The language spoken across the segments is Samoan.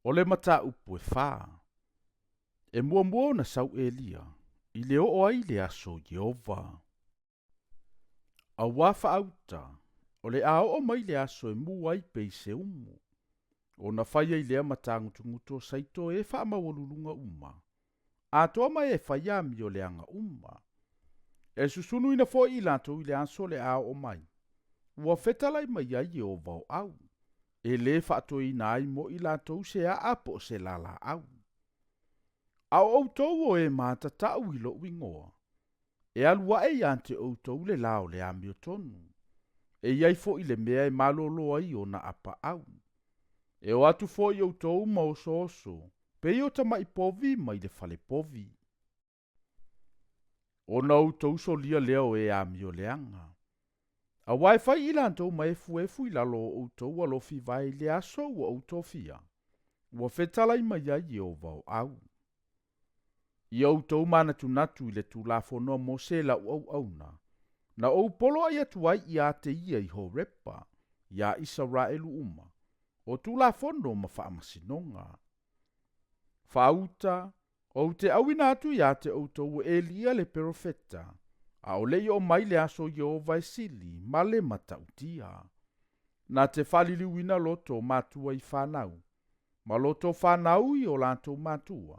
O le mataupu e fa, e muamua ona sau Elia i le oo ai le aso o Ieova. Auā faauta, o le a oo mai le aso e mu ai pei se umu, ona fai ai lea ma tagutugutu o saito e faamaualuluga uma, atoa ma e fai amioleaga uma. E susunuina foi i latou i le aso o le a oo mai, ua fetalai mai ai Ieova o au, e lē faatoeina ai mo i latou se aa po o se lalaau. A o outou o e matatau i lou igoa, e alu ae ia te outou le la o le amiotonu, e i ai foi le mea e malolo ai ona apaau. E o atu foi outou ma osooso, pei o tamai povi mai le fale povi. Ona outou solia lea o e amioleaga. Auā e fai i latou ma efuefu i lalo o outou alofi vae i le aso ua ou tofia, ua fetalai mai ai Ieova o au. Ia outou manatunatu i le Tulafono a Mose lau auauna, na ou poloai atu ai ia te ia i Horepa, iā Isaraelu uma, o Tulafono ma faamasinoga. Faauta, ou te auina atu ia te outou o Elia le perofeta, a o le i oo mai le aso o Ieova e sili ma le matautia. Na te faaliliuina loto o matua i fanau, ma loto o fanau i o latou matua,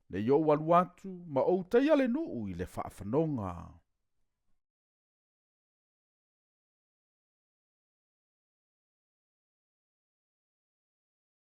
ne i ou alu atu ma ou taia le nuu i le faafanoga.